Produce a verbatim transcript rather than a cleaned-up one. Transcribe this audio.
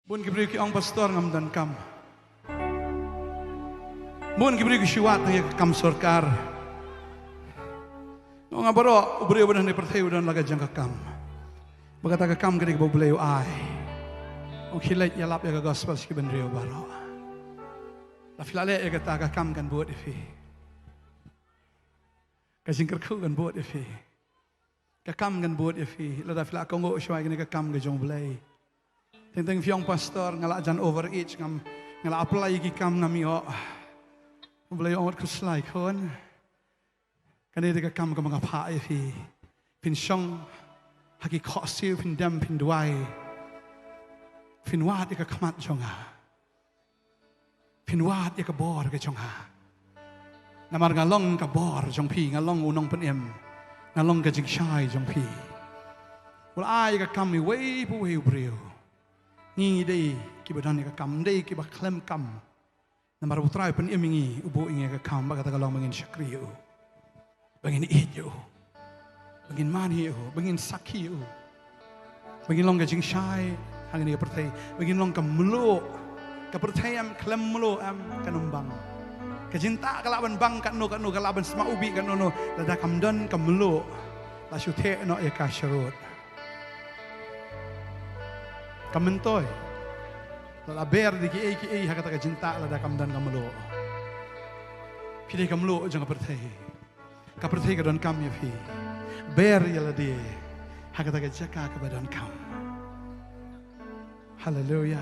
Bun ki briew ki ong, "Pastor, ngam don kam." Bun ki briew ki shu wad ïa ka kam sorkar. Nga ong, "Baroh u briew ba don ha pyrthei u don la ka jong ka kam. Bad kata ka kam ka dei kaba U Blei u ai. Ong khie leit ïalap ïa ka gospel sha ki bynriew baroh. Lada phi la leh ïa kata, ka kam kan bud ïa phi. Ka jingkyrkhu kan bud ïa phi. Ka kam kan bud ïa phi. Lada phi la kohnguh shuwa ïa kane ka kam ka jong U Blei. Teng teng phi ong, 'Pastor, nga la jan overage, ngam, nga la apply ïa ki kam ngam ïoh.' U Blei u ong, 'Wat khuslai khun. Kane dei ka kam kaba nga phah ïa phi. Phin shong ha ki khohsiew, phin dem, phin duwai. Phin wad ïa ka khmat jong nga. Phin wad ïa ka bor ka jong nga. Namar nga long ka bor jong phi, nga long u nongpynim. Nga long ka jingshai jong phi. U la ai ka kam iwei pa iwei u briew. Ngi dei kiba don ïa ka kam, dei kiba khlem kam. Namar U Trai u pynim ïa ngi, u buh ïa ngi ka kam, bad kata ka long ba ngin shakri ïa u. Ba ngin ïeit ïa u. Ba ngin mane ïa u, ba ngin sakhi ïa u. Ba ngin long ka jingshai ha kane ka pyrthei. Ba ngin long ka mluh. Ka pyrthei em khlem mluh em, kan ym bang. Ka jingtah ka lah ban bang katno katno, ka lah ban sma ubi katno katno, lada kam don ka mluh, la shu theh noh ïa ka sharud. Ka myntoi la, la ber da kiei kiei ha kata ka jingtah lada kam don ka mluh. Phi dei ka mluh jong ka pyrthei. Ka pyrthei ka donkam ïa phi. Ber ïa lade ha kata ka jaka kaba donkam. Haleluia.